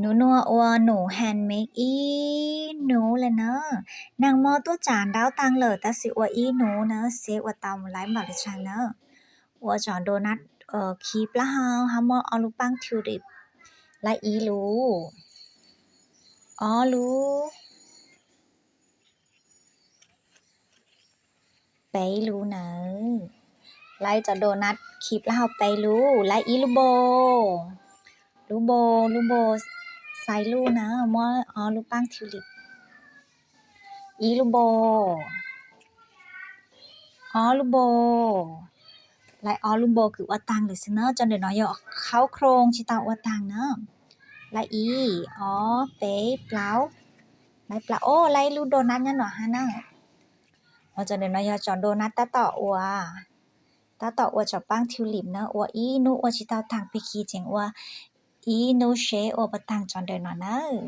Nub nuav ua num handmade ib nub le na. Nag mo tuaj tsam nraub taag lawm tab sis ua ib nub na, seb ua tau mus laib npaum le caag na. Ua cov donut khi plaub hau, hab muab ob lub paab tulip, laib ib lub, ob lub, peb lub nawb. Laib cov donut khi plaub hau peb lub, laib ib lub bowl, lub bowl, lub bowl xais luj na, muab ob lub paab tulip, ib lub bowl, ob lub bowl, laib ob lub bowl kws ua taag lawm xwb na. Cov ntawm no yog khaub khroos tsis tau ua taag na. Laib ib, ob, peb, plaub, laib plaub, o, laib ib lub donut nyob no hab na. Ua cov ntawm no yog cov donut tab tom ua, tab tom ua cov paab tulip na, ua ib nub ua tsis tau taag, pig khi tseem ua ib nub seb ua puas taag cov ntawm no nawb.